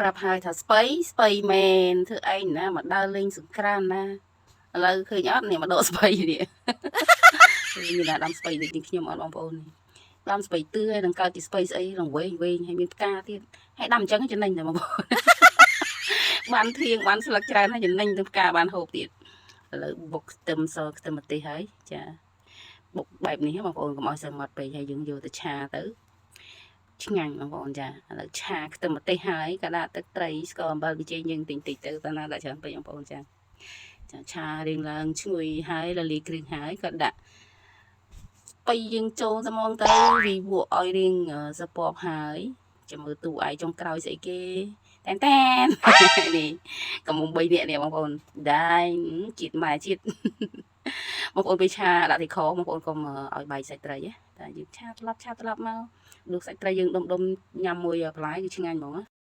ប្រាប់ហើយថាស្ពៃស្ពៃមែនធ្វើឯងណាមកដើរលេងសង្ក្រានណាឥឡូវឃើញអត់នេះមកដកស្ពៃនេះ មានណាដាំស្ពៃដូចនេះខ្ញុំអត់បងប្អូននេះដាំស្ពៃទឿហើយនឹងកើតជាស្ពៃស្អីរងវែងវែងហើយមានផ្កាទៀតហើយដាំអញ្ចឹងចំណេញតែបងប្អូន បានធៀងបានស្លឹកច្រើនហើយចំណេញទាំងផ្កាបានហូបទៀតឥឡូវបុកខ្ទឹមសខ្ទឹមម្ទេសហើយចាបុកបែបនេះបងប្អូនកុំឲ្យសើមាត់ពេកហើយយើងយកទៅឆាទៅឆ្ងាញ់បងប្អូនចាឥឡូវឆាខ្ទឹមម្ទេសហើយក៏ដាក់ទឹកត្រីស្ករអំបិលប៊ីចេងយើងតិចតិចទៅតាណាដាក់ច្រើនពេកបងប្អូនចាចាឆារៀងឡើងឈ្ងុយហើយលលាយគ្រឿងហើយក៏ដាក់ស្ពៃយើងចូលទៅហ្មងទៅវាវក់ឲ្យរៀងសពប់ហើយចាំមើលទូឯងចុងក្រោយស្អីគេតែនតែន នេះកំមុំ3នាក់នេះបងប្អូនដែរជាតិម៉ែជាតិ បងប្អូនពេលឆាដាក់ទីខបងប្អូនកុំឲ្យបាយសាច់ត្រីណាតែយើងឆាត្រឡប់ឆាត្រឡប់មកលុះសាច់ត្រីយើងដុំដុំញ៉ាំមួយបន្លែគឺឆ្ងាញ់ហ្មងណា។